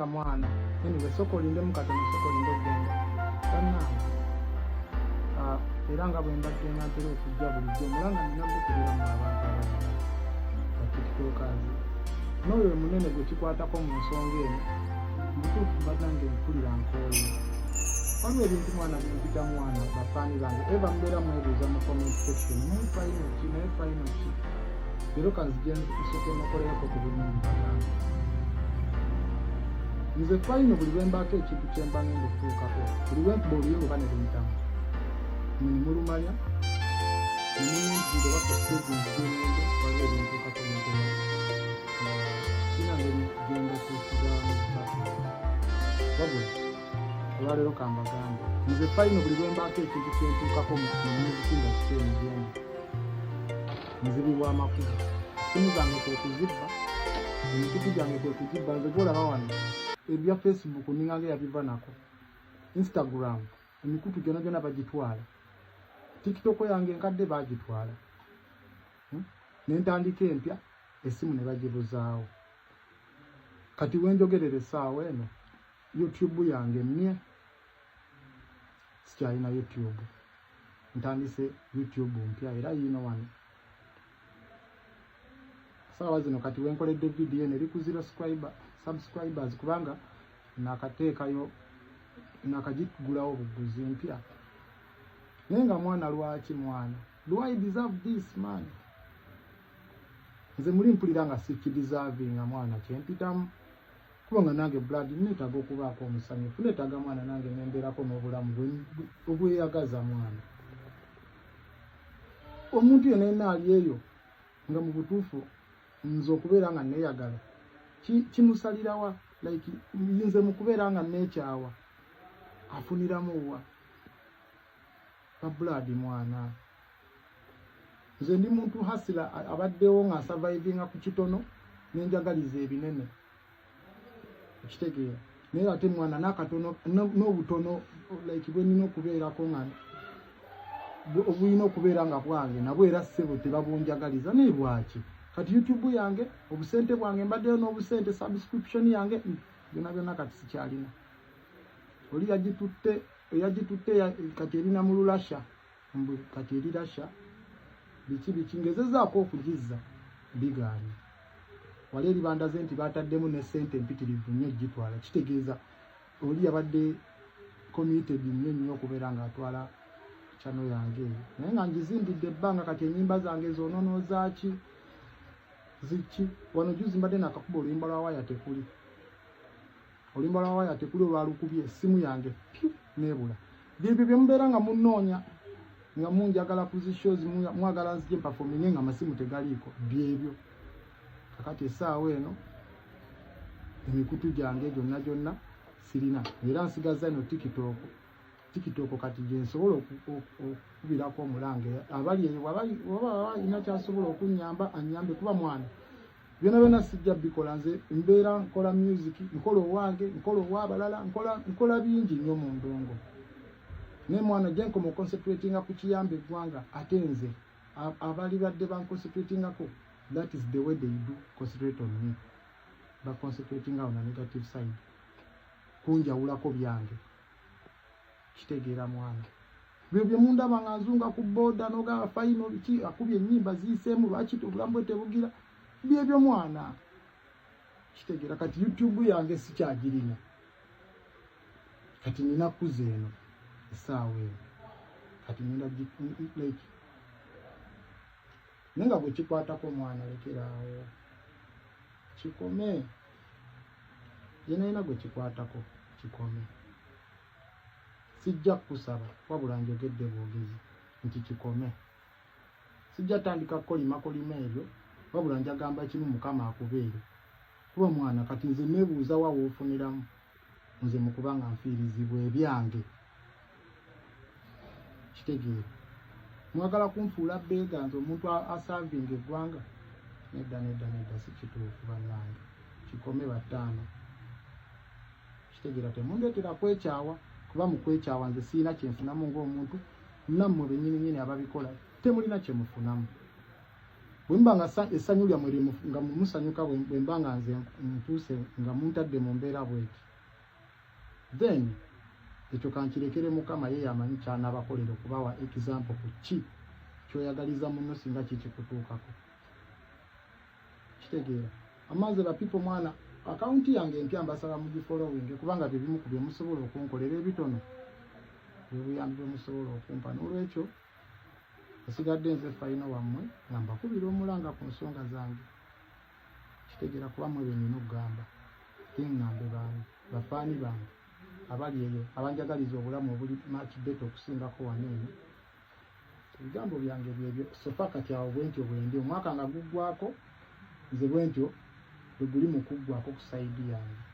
Mwana, anyway, sooka olindemu katono, sooka olinde okugenda. Bannange, ah, era nga bwe mbadde nga ntera okujja bulijjo, omulanga nina gukubiramu abantu abalala ba TikTokers n'oyo munene gwe kikwatako mu nsonga eno. Mubutuufu bannange, mpulira nkooye. Waliwo ebintu, mwana, bimpita. Mwana, bafaani bange eva mubeera mwebuuza mu comment section, naye final ki, naye final ki? Leero kanzije nsooke nokolereko ku bimu mbagambe. Nze final, buli lwe mbaako ekintu kye mba ngenda okutuukako, buli lwe nkuba oluyimba oba ne luyitamu, mwe ne mulumanya, ne munyingira oba ku stage nzije ngende, waliwo ebintuukako nentera nga sina ngeri genda tuusizaamu. Wabula olwaleero kambagambe, nze final, buli lwe mbaako ekintu kyentuukako mu music nga kikyemugenda, nzibibwa amakubo. Simu zange kwe kuzibba, emikutu gyange kwe kugibba. Nze gwolaba wano, ebya Facebook ninganga yabiva nako, Instagram, emikutu gyona gyona bagitwala. TikTok yange enkadde bagitwala, Nentandika empya, essimu ne bagibuzaawo. Kati wenjogerera essaawa eno, YouTube yange mmye, sikyalina YouTube. Ntandise YouTube mpya era yiino wano saawa zino. Kati wenkoledde vidiyo eno eri ku zero subscribers, kubanga nakateekayo, nakagigulawo buguzi mpya. Naye nga mwana, lwaki? Mwana, do I deserve this, man? Nze muli mpulira nga sikideservinga, mwana, kyempitamu, kubanga nange blood neetaaga okubaako omusanyufu, neetaaga, mwana, nange nembeerako n'obulamu obweyagaza. Mwana, omuntu yenna yenna ali eyo nga mu butuufu nze okubeera nga neeyagala kimusalirawa, like nze mu kubeera nga neekyawa afuniramu wa? Bablood, mwana, nze ndi muntu hustler, abaddewo nga nsurvivinga ku kitono nenjagaliza ebinene, okitegeera? Naye ate mwana, n'akatono n'obutono like bwe nina okubeerako nga obulina okubeera nga bwange nabwo era ssebo tebabunjagaliza. Naye bwaki kati YouTube yange, obusente bwange mbaddeyo n'obusente, subscription yange, byonna byonna kati sikyalina. Oli yagitutte, eyagitutte kati erina mu Lulasha, mbu kati eri Russia, biki biki. Ngezezaako okugizza, bigaanye. Wali eri bandaze nti bataddemu ne ssente empitirivu nnyo gitwala. Kitegeeza oli yabadde committed nnyo nnyo okubeera ng'atwala channel yange eyo, naye nga ngizimbidde ebbanga. Kati ennyimba zange zononoozaaki ziki? Wano juzi mbadde nakakuba oluyimba lwa Waya Tekuli, oluyimba lwa Waya Tekuli olwalukubye, essimu yange pyu neebula. Byebyo bye mubeera nga munoonya, nga munjagala ku zi shows, mwagala nzije mperforminge nga amasimu tegaliiko. Byebyo. Kakati essaawa eno emikutu gyange gyonna gyonna sirina, era nsigaza eno TikTok. TikTok kati gyensobola okukubirako omulange. Abali eyo waba alina kyasobola okunyamba, anyambe, kuba mwana, byona byona sijja bikola nze. Mbeera nkola music, nkola owange, nkola ow'abalala, nkola bingi nnyo mu ndongo. Naye mwana, gyenkoma oconcentratinga ku kiyamba eggwanga, ate nze abali badde banconcentratingako, that is the way they do concentrate on me. Baconcentratinga on a negative side, kunjawulako byange. Kitegeera, mwana, byo bye mundaba nga nzunga ku boda, nogamba Final biki, akubye ennyimba ziyiseemu, lwaki obulamu bwe tebugira? Byebyo, mwana, kitegeera? Kati YouTube yange sikyagirina, kati nina kuza eno essaawa eno. Kati ngenda like, naye nga bwe kikwatako, mwana, lekeraawo, kikome. Yenayina gwe kikwatako, kikome. Sijja kukusaba, wabula njogedde bwogezi nti kikome. Sijja tandika kukolima kolima ebyo, wabula njagamba kimu, Mukama akubeere, kuba mwana, kati nze neebuuza wa woofuniramu nze mu kuba nga nfiirizibwa ebyange. Kitegeera, mwagala kunfuula beggar, nze omuntu aservinga eggwanga? Nedda, nedda, nedda, si kituufu. Bannange, kikome bataano. Kitegeera, temundeetera kwekyawa, kuba mu kwekyawa nze siyina kyenfunamu ng'omuntu. Nammwe bennyininyini ababikola temulina kyemufunamu. Bwe mba nga essanyu lyammwe nga mumusanyuka, bwe mba nga nze ntuuse nga muntadde mu mbeera bweti, then ekyo kankirekere Mukama, ye yamanyi kyanabakolera okubawa example ku ki kyoyagaliza muno singa kikikutuukako. Kitegeera amaze ba people. Mwana, akawunti yange empya mbasaba mugifollowing, kubanga bye bimu ku bye musobola okunkolera ebitono, bwebuyambi bwe musobola okumpa. N'olwekyo nsigadde nze fayino wammwe nga mbakubira omulanga ku nsonga zange. Kitegeera, kuba mwe bennyina okugamba tiŋŋambe baani bafaani bange abali eyo abanjagaliza obulamu obuli much better okusingako wano eno. Ebigambo byange byebyo so far. Kati awo bwentyo bwendi, omwaka nga guggwako, nze bwentyo bwe guli mu kuggwako ku side yange.